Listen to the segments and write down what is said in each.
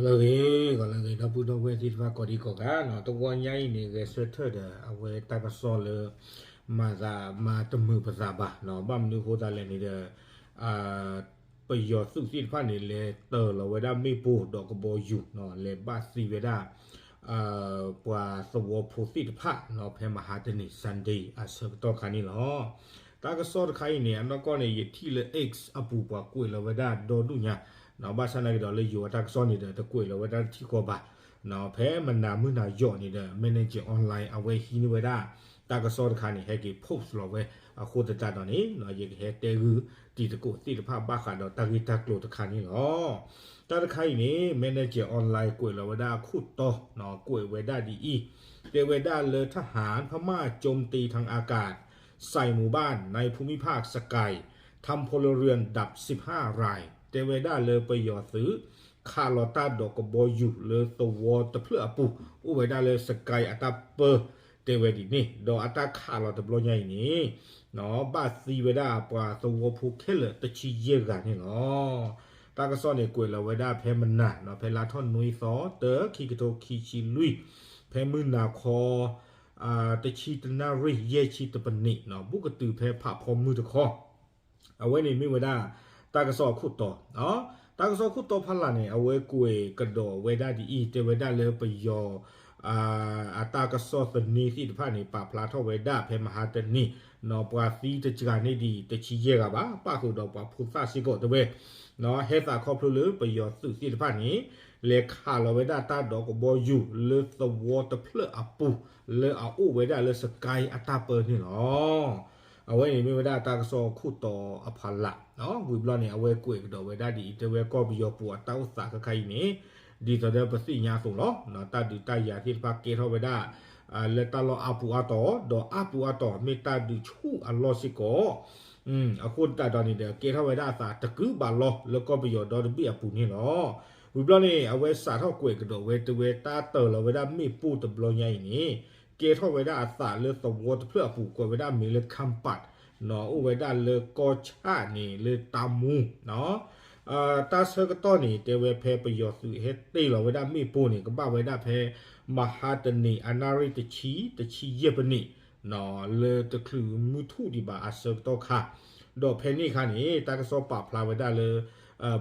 လၢအဂ့ၤ ဂီၤလၢအဂ့ၤ ဒီပုၢ်ဒီဝဲၢ်သ့ၣ်တဖၣ်ကိးဒံကိးဂၤနီၤ, တဂီၤညါအံၤန့ၣ် ဂဲၤဆၢထၢၣ်ဒီး အဝဲတၢ်ကစီၣ်လၢ မၤသးမၤတမုာ်ပသးဘၣ်နီၤ, ဘၣ်မနုၤအဃိသတးလဲၣ်န့ၣ်ဒီး ပယီၤသုးသ့ၣ်တဖၣ်န့ၣ် လဲၤတၢၤလီၤဝဲဒၣ်မ့ၣ်ပိၢ်ဒီးကဘီယူၤနီၤ, လဲၤဘၣ်သံဝဲဒၣ် ပှၤသဝီဖိသ့ၣ်တဖၣ်နီၤ, ဖဲမဟါတနံၤ Sunday အဆၢကတီၢ်ခါန့ၣ်လီၤ. တၢ်ကစီၣ်တခါအံၤန့ၣ် အနီၢ်ကီၢ်န့ၣ် ယထံၣ်လၢ X အပူၤ ပှၤကွဲးလီၤဝဲဒၣ်ဒီဒူၣ်ညါနီၤ, ဘၣ်ဆၣ်နာ်က့ၤဒီးလၢယိၤအတၢ်ကစီၣ်န့ၣ်ဒီး တကွဲးလီၤဝဲဒၣ်တထံၣ်ဃီဘၣ်နီၤ, ဖဲမနၤမုၢ်နၤယီၤန့ၣ်ဒီး Manager Online အဝဲဟံးန့ၢ်ဝဲဒၣ် တၢ်ကစီၣ်တခါန့ၣ် ဟဲက့ၤ post လီၤဝဲ, အဃိသတးဒီးန့ၣ် ယကဟဲတဲဂုာ်တံၤသကိးသ့ၣ်တဖၣ်ဘၣ်ဃးဒီးတၢ်ဂ့ၢ်တၢ်ကျိၤတခါန့ၣ်လီၤ. တၢ်တခါအံၤန့ၣ် Manager Online ကွဲးလီၤဝဲဒၣ်အခိၣ်တီနီၤ, ကွဲးဝဲဒၣ်ဒ်အံၤ, တဲဝဲဒၣ်လၢ ทหารพม่าโจมตีทางอากาศใส่หมู่บ้านในภูมิภาคสกาย ทำพลเรือนบาดเจ็บสิบห้าราย တဲဝဲဒၣ်လၢပယီၤသုး ခးလီၤတၢ်ဒီးကဘီယူၤလၢသဝီတဖျၢၣ်အပူၤ, အိၣ်ဝဲဒၣ်လၢ Sky အတၢ်ပၢ တဲဝဲဒ်န့ၣ်, ဒီးအတၢ်ခးလီၤတဘျီညါအံၤန့ၣ် ဘၣ်သံဝဲဒၣ်ပှၤသဝီဖိခဲလၢာ်တဆံယဲၢ်ဂၤန့ၣ်လီၤ. တၢ်ကစီၣ်န့ၣ်ကွဲးလီၤဝဲဒၣ်ဖဲမနၤနီၤ, ဖဲလါထီၣ်နွံသီ တၢ ခံကထိခံဆံလွံၢ်, ဖဲမုၢ်နၤခီ တဆံတနၣ်ရံၣ် ယဲၢ်ဆံတပနံးနီၤ, ဘူးကတုၤဖဲဖးဖီမုၢ်တခီ အဝဲန့ၣ်မ့ၢ်ဝဲဒၣ် တၢ်ကစီၣ်အခိၣ်တီ, တၢ်ကစီၣ်အခိၣ်တီဖးလာ်န့ၣ် အဝဲကွဲးကဒီးဝဲဒၣ်ဒ်အံၤ, တဲဝဲဒၣ်လၢပယီၤ အတၢ်ကစီၣ်သန့သ့ၣ်တဖၣ်န့ၣ် ပာ်ဖျါထီၣ်ဝဲဒၣ်ဖဲမဟါတနံၤနီၤ, ပှၤသံတစှၤန့ၢ်ဒံးတဆံယဲၢ်ဂၤဘၣ်, ပၣ်ဃုာ်ဒီးပှၤဖိသၣ်စ့ၢ်ကီးတဲဝဲ ဟဲသးခီဖျိလၢပယီၤသုးသ့ၣ်တဖၣ်န့ၣ် လဲၤခးလီၤဝဲဒၣ်တၢ်ဒီးကဘီယူၤလၢသဝီတဖျၢၣ်အပူၤ လၢအအိၣ်ဝဲဒၣ်လၢ Sky အတၢ်ပၢန့ၣ်လီၤ. အဝဲန့ၣ်မ့ၢ်ဝဲဒၣ်တၢ်ကစီၣ်အခိၣ်တီအဖးလာ်, ဝံၤဘျီန့ၣ် အဝဲကွဲးကဒီးဝဲဒၣ်ဒ်အံၤ, တဲဝဲကီၢ်ပယီၤပူၤအတၢ်အိၣ်သးခဲခါအံၤန့ၣ် ဒ်သိးဒီးပသ့ၣ်ညါအသိးလီၤ, တၢ်ဒုးတၢ်ယၤသ့ၣ်တဖၣ်ကဲထီၣ်ဝဲဒၣ် လၢတၢ်လီၢ်အါပူၤအါတီၤ, ဒီးအါပူၤအါတီၤ မ့ၢ်တၢ်ဒုးဆူၣ်အလီၢ်စ့ၢ်ကီး အဃိသတးဒီးန့ၣ်ဒီး ကဲထီၣ်ဝဲဒၣ်အသးတကုဘးလီလၢကီၢ်ပယီၤဒီတဘ့ၣ်အပူၤန့ၣ်လီၤ. ဝံၤဘျီန့ၣ် အဝဲစးထီၣ်ကွဲးကဒီးဝဲ တဲဝဲတၢ်တၢၤလီၤဝဲဒၣ်မ့ၣ်ပိၢ်တဘျီညါအံၤန့ၣ် ကဲထီၣ်ဝဲဒၣ်အသးလၢသဝီတဖျၢၣ်အပူၤ ကိးဝဲဒၣ်မ့ၢ်လၢ Khampat နီၤ, အိၣ်ဝဲဒၣ်လၢကီၢ်ဆၣ်န့ၣ် လၢတၢ်မူ တၢ်ဆၢကတီၢ်န့ၣ် တဲဝဲဖဲပယီၤသုးဟဲတ့ၢ်လီၤဝဲဒၣ်မ့ၣ်ပိၢ်န့ၣ် ကဘၣ်ဝဲဒၣ်ဖဲ မဟါတနံၤ အနၣ်ရံၣ်တဆံ တဆံယဲၢ်ပနံး လၢတချုးမုၢ်ထူၣ်ဒံးဘၣ်အဆၢကတီၢ်ခါ, ဒီးဖဲန့ၣ်အခါန့ၣ် တၢ်ကစီၣ်ပာ်ဖျါဝဲဒၣ်လၢ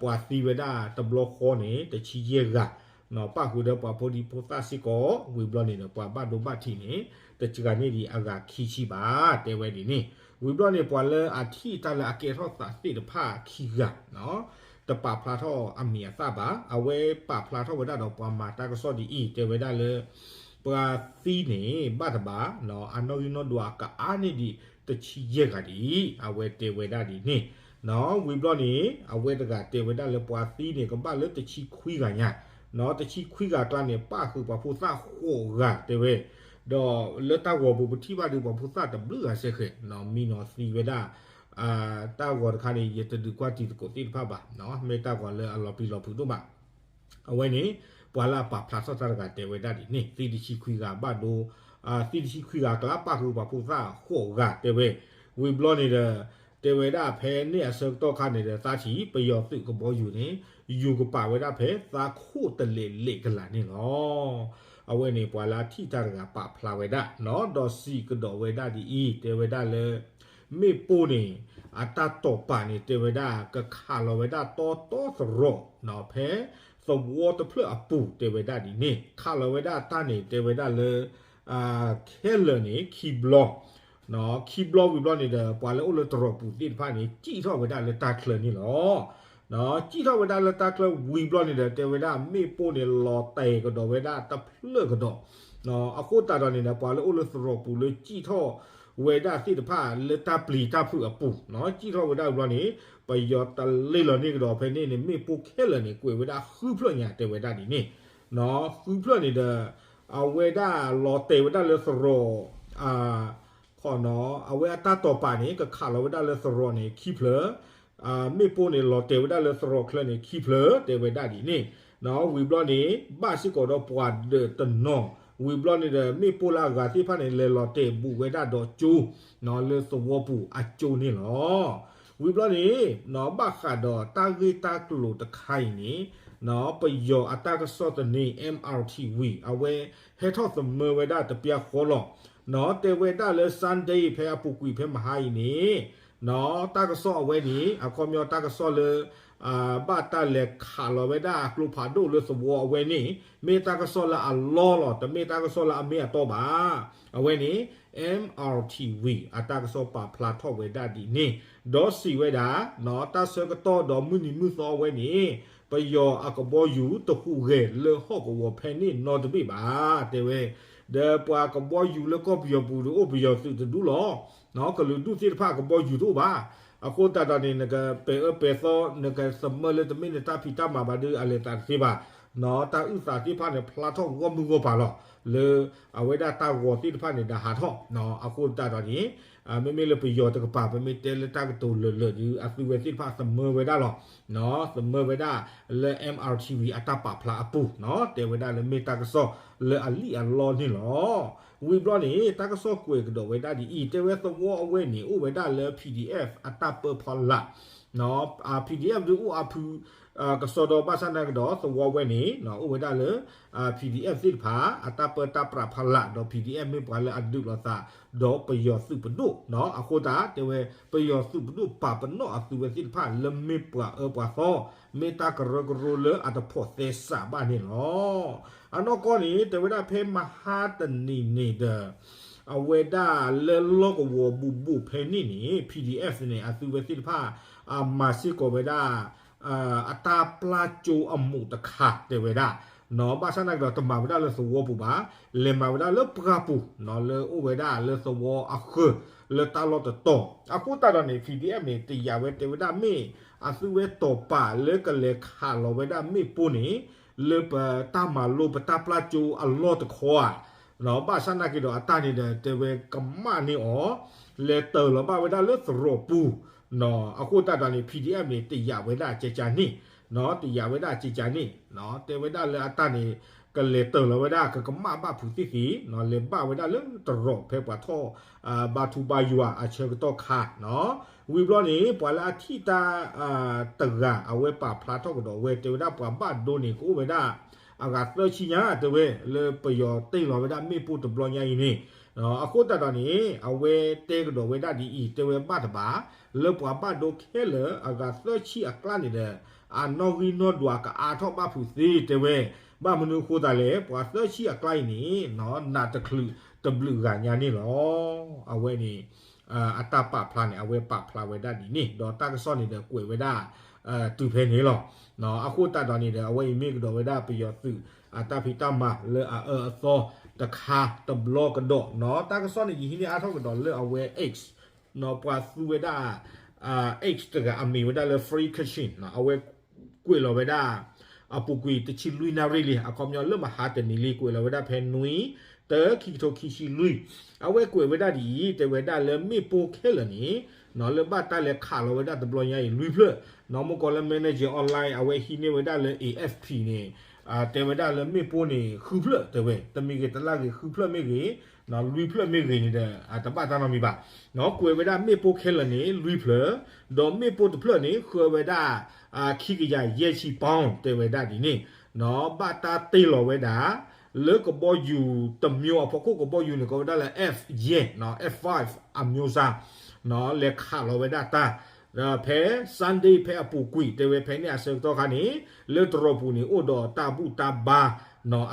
ပှၤသံဝဲဒၣ်တဘျီဃီန့ၣ် တဆံယဲၢ်ဂၤ ပၣ်ဃုာ်ဒီးပှၤဖိဒံဖိသၣ်စ့ၢ်ကီး, ဝံၤဘျီန့ၣ်ဒီး ပှၤဘၣ်ဒိဘၣ်ထံးန့ၣ် တစှၤန့ၢ်ဒံးအဂၤခံဆံဘၣ် တဲဝဲဒ်န့ၣ်. ဝံၤဘျီန့ၣ် ပှၤလၢအထံၣ်တၢ်လၢအကဲထီၣ်သးသ့ၣ်တဖၣ်ခံဂၤ တပာ်ဖျါထီၣ်အမံၤအသၣ်ဘၣ်, အဝဲပာ်ဖျါထီၣ်ဝဲဒၣ်ဒီးပှၤမၤတၢ်ကစီၣ်ဒ်အံၤ တဲဝဲဒၣ်လၢ ပှၤသံန့ၣ် ဘၣ်တဘၣ် အနီၣ်ဂံၢ်နီၣ်ဒွးအကအါန့ၢ်ဒံးတဆံယဲၢ်ဂၤဒံး, အဝဲတဲဝဲဒၣ်ဒ်န့ၣ်. ဝံၤဘျီန့ၣ် အဝဲတဂၤတဲဝဲဒၣ်လၢပှၤသံန့ၣ် ကဘၣ်လၢတဆံခွံဂၤညါ, တဆံခွံဂၤအကျါန့ၣ် ပၣ်ဃုာ်ပှၤဖိသၣ်ဃိးဂၤတဲဝဲ, ဒီးလၢတၢ်ဂီၤပူၤပထံၣ်ဘၣ်ဒီးပှၤဖိသၣ်တဘျုးဂၤစဲဃဲး မံနီၤသံဝဲဒၣ် တၢ်ဂီၤတခါန့ၣ် ယတဒုးကွၢ်တံၤသကိးသ့ၣ်တဖၣ်ဘၣ်, မ့ၢ်တၢ်ဂီၤလၢအလီၤပျံၤလီၤဖုးဒိၣ်မး အဝဲန့ၣ် ပှၤလၢအပာ်ဖျါထီၣ်တၢ်တဂၤတဲဝဲဒၣ်ဒ်န့ၣ်, သံတဆံခွံဂၤဘၣ်ဒိ, သံတဆံခွံဂၤအကျါ ပၣ်ဃုာ်ပှၤဖိသၣ်ဃိးဂၤတဲဝဲ, ဝံၤဘျီန့ၣ်ဒီး တဲဝဲဒၣ်ဖဲန့ၣ်အဆၢကတီၢ်ခါန့ၣ်ဒီး သးထံၣ်ပယီၤသုးကဘီယူၤန့ၣ် ယူၤကပာ်ဝဲဒၣ်ဖဲသးခိၣ်တလဲးလ့းကလးန့ၣ်လီၤ. အဝဲန့ၣ် ပှၤလၢအထံၣ်တၢ်တဂၤပာ်ဖျါဝဲဒၣ်, ဒီးစံးကဒီးဝဲဒၣ်ဒ်အံၤ, တဲဝဲဒၣ်လၢ မ့ၣ်ပိၢ်န့ၣ် အတၢ်တိာ်ပာ်န့ၣ် တဲဝဲဒၣ် ကခးလီၤဝဲဒၣ်တီတီသရိာ် ဖဲသဝီတဖျၢၣ်အပူၤ တဲဝဲဒၣ်ဒ်န့ၣ်, ခးလီၤဝဲဒၣ်တၢ်န့ၣ် တဲဝဲဒၣ်လၢ ခဲလၢာ်န့ၣ် ခံဘျီ, ခံဘျီဝံၤဘျီန့ၣ်ဒီး ပှၤလၢအိၣ်လၢသရိာ်ပူၤသ့ၣ်တဖၣ်န့ၣ် စံၣ်ထီၣ်ဝဲဒၣ်လၢတၢ်ချၢန့ၣ်လီၤ. စံၣ်ထီၣ်ဝဲဒၣ်လၢတၢ်ချၢဝံၤဘျီန့ၣ်ဒီး တဲဝဲဒၣ်မ့ၣ်ပိၢ်န့ၣ် လီၤတဲာ်ကဒီးဝဲဒၣ်တဖျၢၣ်ကဒီး, အဃိသတးဒီးန့ၣ်ဒီး ပှၤလၢအိၣ်လၢသရိာ်ပူၤလၢစံၣ်ထီၣ်ဝဲဒၣ်သ့ၣ်တဖၣ်လၢတၢ်ပျံၤတၢ်ဖုးအပူၤ, စံၣ်ထီၣ်ဝဲဒၣ်ဝံၤဘျီန့ၣ် ပယီၤတလ့လီၤန့ၢ်ကဒီးဖဲန့ၣ်န့ၣ် မ့ၣ်ပိၢ်ခဲလၢာ်န့ၣ် ကွဲးဝဲဒၣ်ဃုဖျၢၣ်ညါ တဲဝဲဒၣ်ဒ်န့ၣ်, ဃုဖျၢၣ်န့ၣ်ဒီး အဝဲဒၣ်လီၤတဲာ်ဝဲဒၣ်လၢသရိာ် ခီနီၤ အဝဲအတၢ်တိာ်ပာ်န့ၣ် ကခးလီၤဝဲဒၣ်လၢသရိာ်န့ၣ် ခံဖျၢၣ်, မ့ၣ်ပိၢ်န့ၣ် လီၤတဲာ်ဝဲဒၣ်လၢသရိာ်ချၢန့ၣ် ခံဖျၢၣ် တဲဝဲဒၣ်ဒ်န့ၣ်, ဝံၤဘျီန့ၣ် ဘၣ်စ့ၢ်ကီးဒီးပှၤဒၢးတနီၤ, ဝံၤဘျီန့ၣ်ဒီး မ့ၣ်ပိၢ်လၢအဂၤသ့ၣ်တဖၣ်န့ၣ် လဲၤလီၤတဲာ်ဘူးဝဲဒၣ်ဒီးကၠိ လၢသဝီပူၤအကၠိန့ၣ်လီၤ. ဝံၤဘျီန့ၣ် ဘၣ်ဃးဒီးတၢ်ဂ့ၢ်တၢ်ကျိၤတခါအံၤန့ၣ် ပယီၤအတၢ်ကစီၣ်သန့ M R T V အဝဲဟဲထီၣ်သမၢဝဲဒၣ်တပျၢ်ဃီလီၤ. တဲဝဲဒၣ်လၢ Sunday ဖဲအပူၤကွံာ်ဖဲမဟါအံၤန့ၣ် တၢ်ကစီၣ်အဝဲန့ၣ် အခီပညီတၢ်ကစီၣ်လၢ ဘၣ်တၢ်လဲၤခးလီၤဝဲဒၣ်ကျိဖးဒိၣ်လၢသဝီအဝဲန့ၣ် မ့ၢ်တၢ်ကစီၣ်လၢအလီလီၤ, တမ့ၢ်တၢ်ကစီၣ်လၢအမ့ၢ်အတီဘၣ်. အဝဲန့ၣ် M R T V အတၢ်ကစီၣ်ပာ်ဖျါထီၣ်ဝဲဒၣ်ဒ်န့ၣ်, ဒီးစံးဝဲဒၣ် တၢ်ဆၢကတီၢ်ဒီးမုၢ်နံၤမုၢ်သီအဝဲန့ၣ် ပယီၤအကဘီယူၤတဟူးဂဲၤလၢဟီၣ်ကဝီၤဖဲန့ၣ်နီတဘ့ၣ်ဘၣ် တဲဝဲ, ဒီးပှၤကဘီယူၤလၢကီၢ်ပယီၤပူၤဒီးအိၣ်ပယီၤသုးတဒူၣ်လီၤ. ကလုာ်ဒူၣ်သ့ၣ်တဖၣ်အကဘီယူၤတအိၣ်ဘၣ်. အဃိသတးဒီးန့ၣ် နကပဲာ်အၢပဲာ်သီ နကသမၢလၢတမ့ၢ်နတၢ်ဖံးတၢ်မၤဘၣ်ဒီး အလဲၤသးတသ့ဘၣ်. တၢ်အုၣ်သးသ့ၣ်တဖၣ်န့ၣ် ဖျါထီၣ်ဂီၢ်မုၢ်ဂီၢ်ပၤလီၤ လၢအဝဲဒၣ်တၢ်ဂီၤသ့ၣ်တဖၣ်န့ၣ် ဒၣ်ဟးထီၣ်. အဃိသတးဒီးန့ၣ် မ့မ့ၢ်လၢပယီၤတကပၤ ပမ့ၢ်တဲလၢတၢ်ကတိၤလၢာ်လၢာ်ဒီး အသုဝဲသ့ၣ်တဖၣ်သမၢဝဲဒၣ်လီၤ. သမၢဝဲဒၣ်လၢ M R T V အတၢ်ပာ်ဖျါအပူၤ တဲဝဲဒၣ်လၢမ့ၢ်တၢ်ကစီၣ်လၢအလံၣ်အလီန့ၣ်လီၤ. ဝံၤဘျီန့ၣ် တၢ်ကစီၣ်ကွဲးကဒီးဝဲဒၣ်ဒ်အံၤ, တဲဝဲသဝီအဝဲန့ၣ် အိၣ်ဝဲဒၣ်လၢ P D F အတၢ်ပၢဖီလာ် P D F ဒုးအိၣ်အဖု ကစီဒီ ဘၣ်ဆၣ်သနာ်က့ဒီး သဝီဝဲန့ၣ် အိၣ်ဝဲဒၣ်လၢ P D F သ့ၣ်တဖၣ် အတၢ်ပၢတၢ်ပြးဖီလာ် ဒီး P D F မ့ၢ်ပှၤလၢအဒုးလိာ်သး ဒီးပယီၤသုးပဒိၣ် အဃိသတး တဲဝဲ ပယီၤသုးပဒိၣ်ပာ်ပနီၣ်အသုဝဲသ့ၣ်တဖၣ်လၢမ့ၢ်ပှၤအၢပှၤသီ မ့ၢ်တၢ်ကရၢကရိလၢအတဖိးသဲစးဘၣ်န့ၣ်လီၤ. အနီၢ်ကီၢ်န့ၣ် တဲဝဲဒၣ်ဖဲမဟါတနံၤန့ၣ်ဒီး အဝဲဒၣ်လၢလီၢ်ကဝီၤဘူးဘူးဖဲန့ၣ်န့ၣ် P D F န့ၣ် အသုဝဲသ့ၣ်တဖၣ် မၤစ့ၢ်ကီးဝဲဒၣ် အတၢ်ပျၢ်ကၠိအမူးတခါ တဲဝဲဒၣ် ဘၣ်ဆၣ်သနာ်က့ဒီး တမၤဝဲဒၣ်လၢသဝီပူၤဘၣ်, လဲၤမၤဝဲဒၣ်လၢပှၢ်ပူၤ လၢအိၣ်ဝဲဒၣ်လၢသဝီအဃၢၤ လၢတၢ်လီၢ်တတီၤ. အဃိသတးဒီးန့ၣ် P D F န့ၣ် တယာ်ဝဲတဲဝဲဒၣ်မ့ၢ် အသုဝဲတီၢ်ပာ်လၢကလဲၤခးလီၤဝဲဒၣ်မ့ၣ်ပိၢ်န့ၣ် လၢပတၢ်မၤလိပတၢ်ပျၢ်ကၠိအလီၢ်တခီဧါ ဘၣ်ဆၣ်သနာ်က့ဒီး အတၢ်န့ၣ်ဒီး တဲဝဲကမၣ်န့ၢ်အီၤ လဲၤတၢၤလီၤဘၣ်ဝဲဒၣ်လၢသရိာ်ပူၤ. အဃိသတးဒီးန့ၣ် P D F န့ၣ် တယာ်ဝဲဒၣ်ကဲကၠါန့ၣ်, တယာ်ဝဲဒၣ်ကဲကၠါန့ၣ်, တဲဝဲဒၣ်လၢအတၢ်န့ၣ် ကလဲၤတၢၤလီၤဝဲဒၣ် ကကမၣ်ဘၣ်ဖုးသ့ၣ်သ့ၣ်, လဲၤဘၣ်ဝဲဒၣ်လၢသရိာ်ဖဲပှၤထီၣ် ဘါထူဘါယွၤအဆၢကတီၢ်ခါ ဝံၤဘျီန့ၣ် ပှၤလၢအထံၣ်တၢ် တဂၤ အဝဲပာ်ဖျါထီၣ်ကဒီးဝဲ တဲဝဲဒၣ်ပှၤဘၣ်ဒိန့ၣ် ကအိၣ်ဝဲဒၣ် အဂၤသၢဆံညါ တဲဝဲ လၢပယီၤတ့ၢ်လီၤဝဲဒၣ်မ့ၣ်ပိၢ်တဘျီညါအံၤန့ၣ်, အဃိသတးဒီးန့ၣ် အဝဲတဲကဒီးဝဲဒၣ်ဒ်အံၤ တဲဝဲဘၣ်တဘၣ် လၢပှၤဘၣ်ဒိခဲလၢာ်အဂၤသၢဆံအကျါန့ၣ်ဒီး အနီၣ်ဂံၢ်နီၣ်ဒွးကအါထီၣ်ဘၣ်ဖုးသ့ တဲဝဲ, ဘၣ်မနုၤအဃိသတးလဲၣ် ပှၤသၢဆံအကျါအံၤန့ၣ် နးတချုးတဘျုးဂၤညါန့ၣ်လီၤ. အဝဲန့ၣ် အတၢ်ပာ်ဖျါန့ၣ် အဝဲပာ်ဖျါဝဲဒၣ်ဒ်န့ၣ် ဒီးတၢ်ကစီၣ်န့ၣ်ဒီးကွဲးဝဲဒၣ် တုၤဖဲန့ၣ်လီၤ. အဃိသတးဒီးန့ၣ်ဒီး အဝဲအံၤမ့ၢ်ကဒီးဝဲဒၣ်ပယီၤသုး အတၢ်ဖံးတၢ်မၤလၢအအၢအသီတခါတဘျီကဒီး, တၢ်ကစီၣ်န့ၣ် ယဟံးန့ၢ်အါထီၣ်ကဒီးလၢအဝဲ X ပှၤသူဝဲဒၣ် X တဂၤအမံၤဝဲဒၣ်လၢ Free Kachin အဝဲကွဲးလီၤဝဲဒၣ် အပူၤကွံာ်တဆံလွံၢ်နၣ်ရံၣ်လံ အခီပညီလၢမဟါတနံၤလံ ကွဲးလီၤဝဲဒၣ်ဖဲနွံ တၢ ခံကထိခံဆံလွံၢ်, အဝဲကွဲးဝဲဒၣ်ဒ်အံၤ တဲဝဲဒၣ်လၢမ့ၣ်ပိၢ်ခဲလၢာ်န့ၣ် လၢဘၣ်တၢ်လဲၤခးလီၤဝဲဒၣ်တဘျီညါအံၤလွံၢ်ဖျၢၣ်, မ့ၢ်ကီးလၢ Manager Online အဝဲဟံးန့ၢ်ဝဲဒၣ်လၢ A F P န့ၣ် တဲဝဲဒၣ်လၢမ့ၣ်ပိၢ်န့ၣ် ဃုဖျၢၣ်တဲဝဲ တမံၤဂ့ၤတလၢ်ဂ့ၤ ဃုဖျၢၣ်မ့ၢ်ဂ့ၤ လွံၢ်ဖျၢၣ်မ့ၢ်ဂ့ၤန့ၣ်ဒီး တဘၣ်တၢ်နီတမံၤဘၣ်, ကွဲးဝဲဒၣ်မ့ၣ်ပိၢ်ခဲလၢာ်န့ၣ် လွံၢ်ဖျၢၣ်, ဒီးမ့ၣ်ပိၢ်တဖျၢၣ်န့ၣ် ဃုဝဲဒၣ် ခံကယၤယဲၢ်ဆံ pound တဲဝဲဒၣ်ဒ်န့ၣ်, ဘၣ်တၢ်တ့ၢ်လီၤဝဲဒၣ် လၢကဘီယူၤတမျိုးအဖီခိၣ် ကဘီယူၤန့ၣ် ကိးဝဲဒၣ်လၢ F ယဲၢ် F five အမျိုးအစား လဲၤခးလီၤဝဲဒၣ်တၢ် ဖဲ Sunday ဖဲအပူၤကွံာ် တဲဝဲဖဲန့ၣ်အဆၢကတီၢ်ခါန့ၣ် လၢသရိာ်ပူၤန့ၣ် အိၣ်ဒီးတၢ်ဘူၣ်တၢ်ဘါ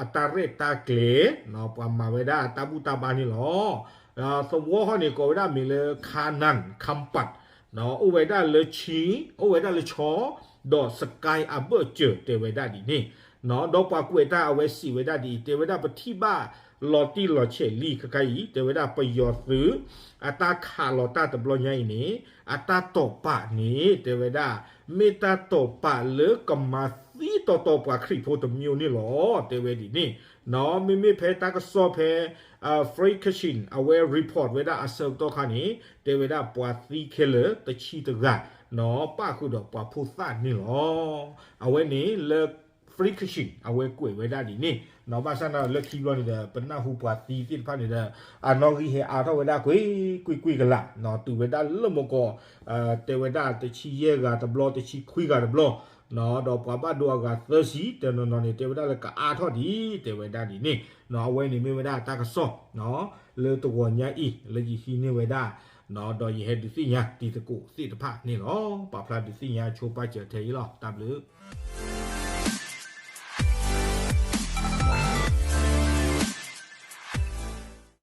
အတၢ်ရဲၣ်တၢ်ကျဲၤ ပှၤမၤဝဲဒၣ်တၢ်ဘူၣ်တၢ်ဘါန့ၣ်လီၤ. သဝီဟီန့ၣ် ကိးဝဲဒၣ်မ့ၢ်လၢ Kanan Khampat အိၣ်ဝဲဒၣ်လၢ Chin အိၣ်ဝဲဒၣ်လၢ Chaw ဒီး Sagaing အဘၢၣ်စၢၤ တဲဝဲဒၣ်ဒ်န့ၣ်, ဒီးပှၤကွဲးတၢ်အဝဲစံးဝဲဒၣ်ဒ်အံၤ တဲဝဲဒၣ်ပထံၣ်ဘၣ် လီၤတံၢ်လီၤဆဲးလံခါခါအံၤ တဲဝဲဒၣ်ပယီၤသုး အတၢ်ခးလီၤတၢ်တဘျီညါအံၤန့ၣ် အတၢ်တိာ်ပာ်န့ၣ် တဲဝဲဒၣ် မ့ၢ်တၢ်တိာ်ပာ်လၢကမၤသံတီတီပှၤခရံာ်ဖိတမျိုးန့ၣ်လီၤ တဲဝဲဒ်န့ၣ်, မ့မ့ၢ်ဖဲတၢ်ကစီၣ်ဖဲ Free Kachin အဝဲ report ဝဲဒၣ်အဆၢကတီၢ်ခါန့ၣ် တဲဝဲဒၣ်ပှၤသံခဲလၢာ်တဆံတဂၤ ပၣ်ဃုာ်ဒီးပှၤဖိသၣ်န့ၣ်လီၤ. အဝဲန့ၣ်လၢ Free Kachin အဝဲကွဲးဝဲဒၣ်ဒ်န့ၣ်, ဘၣ်ဆၣ်သနာ်က့လၢခံဘျီန့ၣ်ဒီး ပနၢ်ဟူပှၤသံသ့ၣ်တဖၣ်န့ၣ်ဒီး အနီၣ်ဂံၢ်ဟဲအါထီၣ်ဝဲဒၣ်ကွ့ၢ်ကွ့ၢ်ကွ့ၢ်ကလာ်, တုၤဝဲဒၣ်လၢမ့ၢ်ကီး တဲဝဲဒၣ်တဆံယဲၢ်ဂၤတဘျီ တဆံခွံဂၤတဘျီ ဒီးပှၤဘၣ်ဒိအဂၤသၢဆံ တနီၤနီၤန့ၣ် တဲဝဲဒၣ်လၢကအါထီၣ်ဒံး တဲဝဲဒၣ်ဒ်န့ၣ်. အဝဲန့ၣ်မ့ၢ်ဝဲဒၣ်တၢ်ကစီၣ် လၢတဂီၤညါအံၤ လၢယဟံးန့ၢ်ဝဲဒၣ် ဒီးယဟဲဒုးသ့ၣ်ညါတံၤသကိးသ့ၣ်တဖၣ်န့ၣ်လီၤ. ပာ်ဖျါဒုးသ့ၣ်ညါဆိပာ်စၢၤထဲအံၤလီၤ. တၢ်ဘျုး